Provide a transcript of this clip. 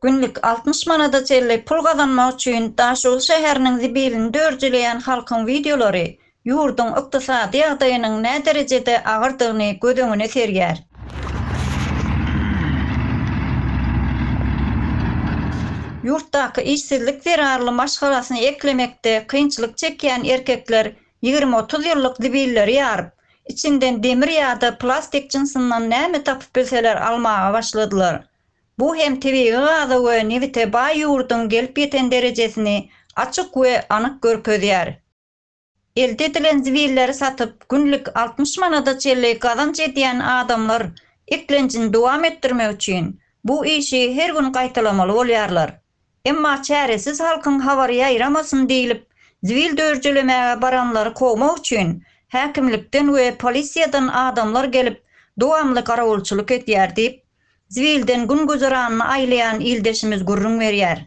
Günlük 60 manada çenli pul gazanmak üçin Daşoguz şäheriniň zibilini dörjeleýän halkyň wideolary ýurduň ykdysady ýagdaýynyň näderejede agyrdygyny göz öňüne serýär. Ýurtdaky işsizlik zerarly maşgalasyny eklemekde kynçylyk çekýän erkekler 20-30 ýyllyk zibilleri ýaryp, içinden demir ýa-da plastik jynsyndan näme tapyp bilseler almaga başladylar. Bu hem tebigy gaza we nebite baý ýurduň gelip ýeten derejesini açyk we anyk görkezýär. Elde edilen zibilleri satyp, günlük 60 manada çenli gazanç edýän adamlar eklenjini dowam etdirmek üçin, bu işi her gün gaýtalamaly bolýarlar. Emma çäresiz halkyň habary ýaýramasyn diýlip, zibil dörjelemäge baranlary kowmak üçin, häkimlikden we polisiýadan adamlar gelip, dowamly garawulçylyk edýär diýip, zibilden gün-güzeranyny aýlaýan ildeşimiz gürrüň berýär.